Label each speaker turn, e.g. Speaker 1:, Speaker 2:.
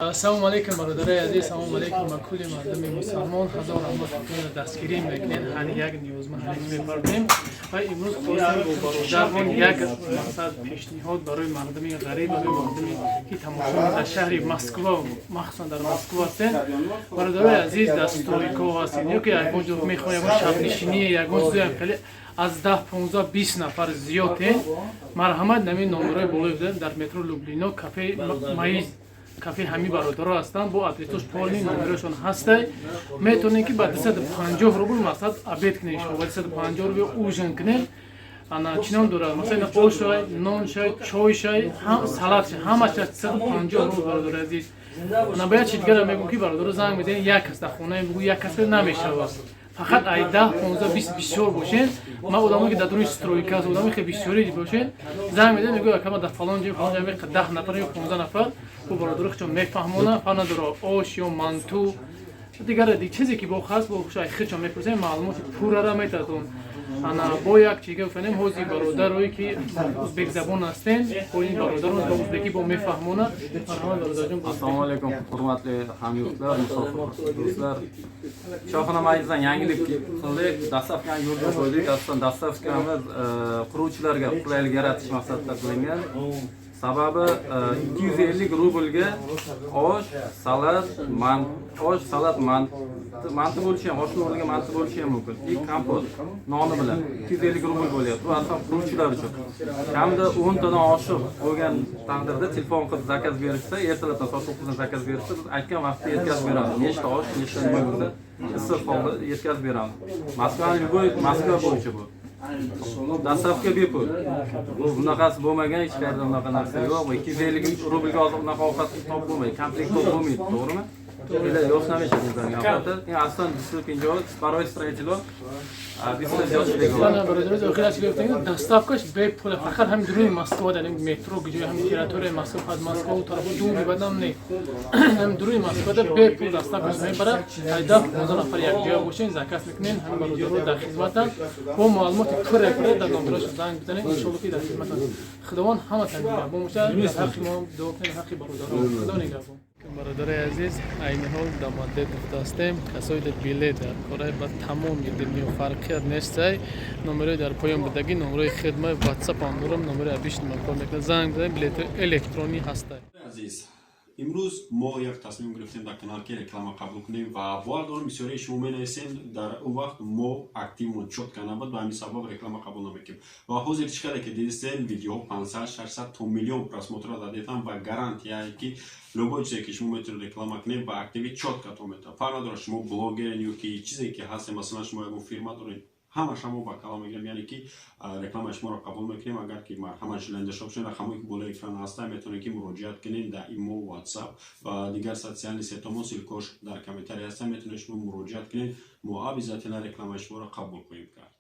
Speaker 1: Ассалому алайкум, бародарои азиз, салому алайкум ба кулли мардуми мусалмон. Ҳазор раҳмат, ки дастгирӣ мекунед, ҳар як ниёзма ҳар як мепардем. Ва имрӯз хостем бо бародармон як мақсад, пешниҳод барои мардуми ғариб, барои мардуме ки тамошо дар шаҳри Москва, махсусан дар Москва ҳастен. Бародарои азиз, дар стройка ҳастен ё ки ягон ҷо мехоҳем, ягон шабнишинӣ, ягон чизоям, хеле аз 10, 15, 20 нафар зиёден, марҳамат, нами номерои болои дар метро Люблино, кафе Маиз, кафе ҳами бародаро ҳастанд, бо адресош, полный номерошон ҳастай. Метавонед, ки ба 250 рубл, мақсад, обед кунед шумо, ба 250 рубл ужин кунед. Ана чинон дорад, масалан, ош шай, нон шай, чой шай, салат шай, ҳамаш 250 рубл. Бародари азиз, ана ба як чи дигара мегӯм, ки бародаро занг мезанед, як кас дар хонаи бугӯ, як кас намешавад, фақат ай 10, 15, 20 бисёр бошен. Ма одамое ки дар дуруни стройка аст, одамои хеле бисёри бошен, занг мезанед, мегӯяд: «Акама, дар фалон ҷой, фалон ҷой 10 нафар ё 15 нафар». Бо бародаро хичон мефаҳмонанд, фарқ надора, ош ё манту, дигар чизе ки бо хаст, бо хичон мепурсем, маълумоти пуррара метатон. Ана бо як чига гуфтанем, ҳози бародарое ки узбекзабон ҳастен, бо ин бародарон ба узбекӣ бо мефаҳмонад. Марҳамат, бародарҷон.
Speaker 2: Assalomu alaykum, hurmatli hamyurtlar, musofir do'stlar. Choyxona Maizdan yangilik qildik, доставка ni yo'lga qo'ydik. Asosan доставка miz quruvchilarga qulaylik yaratish maqsadida qilingan. Sababi 250 rublga osh, salat, osh, salat, manti bo'lishi ham, oshni o'rniga manti bo'lishi ham mumkin. И kompot noni bilan 250 rubl bo'lyapti. Bu asosan quruvchilar uchun. Kamida 10 tadan oshiq bo'lgan taqdirda telefon qilib заказ berishsa, ertalabdan soat 9 da заказ berishsa, biz aytgan vaqtda yetkazib beramiz. Nechta osh, nechta nima bo'lsa, issiq holda yetkazib beramiz. Moskvani любой, Moskva bo'yicha bu. Доставка bepul. Bu bunaqasi bo'lmagan, hech qayerda bunaqa narsa yo'q. 250 rublga hozir unaqa ovqat topib bo'lmaydi, komplekt topib bo'lmaydi, to'g'rimi? Или yo'q, asosan паровой строитель.
Speaker 1: Mana, бародароз, охир чӣ гуфтем, доставка ш бепул, фақат ҳамин дуруни Москва, дар метро, ҷои ҳамин территорияи Москва, фақат Москва у тарафу дури бадам не, ҳамин дуруни Москвада бепул доставка ш мебарад. Айда 15 нафар якҷоя бошен, заказ мекунен, ҳамин бародаро дар хизматанд, бо маълумоти пурра пурра дар номерошон занг бизанед, иншолло, ки дар хизматанд. Худованд ҳаматан нигаҳбон бошад, дар ҳаққи мо дуо кунед, ҳаққи бародаро. Худо нигаҳбон. Бародари азиз, айни ҳол Домодедово ҳастем. Касое дар билет дар кораи ба тамоми дунё, фарқият нестай, номерои дар поён будагӣ, номерои хидмат, Ватсап ҳам дорам, номерои абишни ман кор мекунад, занг бизанед, билетҳои электронӣ ҳастай.
Speaker 3: Азиз, имрӯз мо як тасмим гирифтем дар канал, ки реклама қабул кунем, ва бовар дорам, бисёрии шумо менависем. Дар он вақт мо активмон чётко набуд, ба ҳамин сабаб реклама қабул намекунем. Ва ҳозир чӣ қадар ки дидистем, видеоҳо 500, 600 то миллион просмотр ро дадетам ва гарантияе, ки любой чизе ки шумо метавонед реклама кунед, ба активи чётко то метавад. Фарқ надорад, шумо блогерен ё ки чизе ки ҳастем, масалан, шумо ягон фирма доред, ҳамаша мо ба кала мегирем, яъне ки рекламаи шуморо қабул мекунем. Агар ки марҳамат желание дошта бошед, рақамое ки болои экран ҳаста, метавонед ки муроҷиат кунед дар имо, WhatsApp ва дигар социальный сеть ҳомо, ссылка ош дар комментарий ҳаста, метавонед шумо муроҷиат кунед, мо обязательно рекламаи шуморо қабул хоҳем кард.